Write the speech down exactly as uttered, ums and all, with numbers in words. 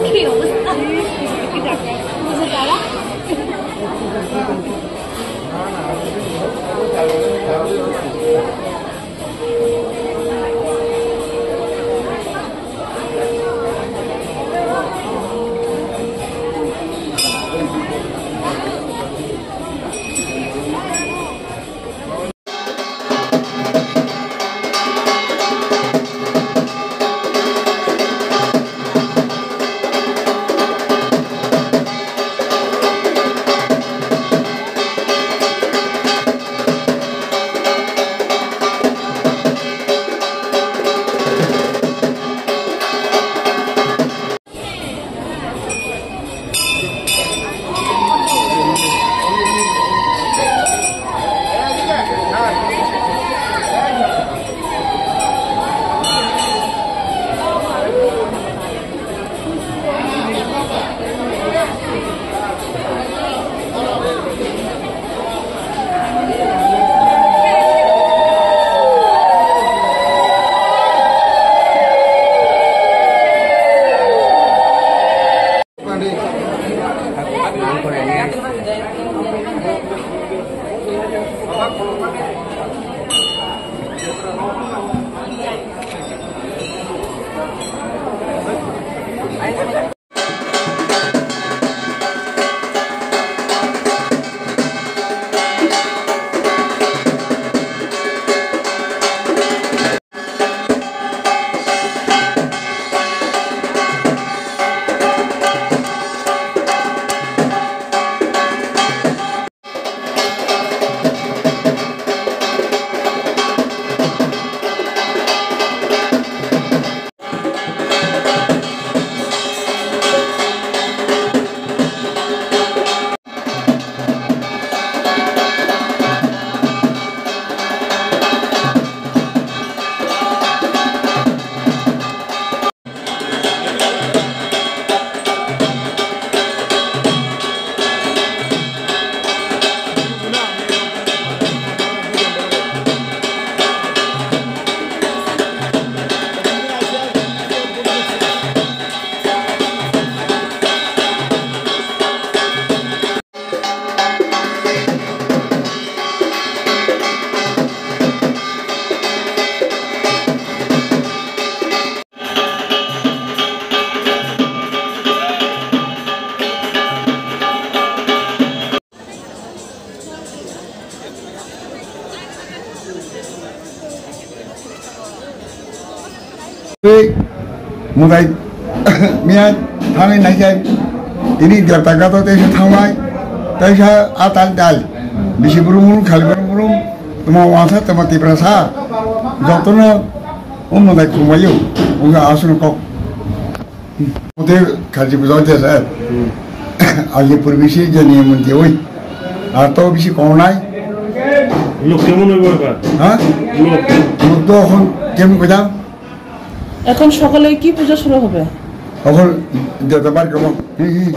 কি অবস্থা? বুঝে তারা? Tei mwtai miya thangwi naikhe ini debta gato teisa thangnai, teisa atal dal, bisi brum brum, khali brum brum, tamo wansa, tamo Tiprasa, jotono o mwtai khumbaio, wngkha aswkno kok. Mwtai khalchi bujao jesa, aji purbi si jeni mwtai oi, ar to bisi kongnai. Lok kemon oi borkar? Ha? Lok. Lok to hon kem kujam. এখন সকালে কি পূজা শুরু হবে? এখন যতবার কেমন? হুম, হুম।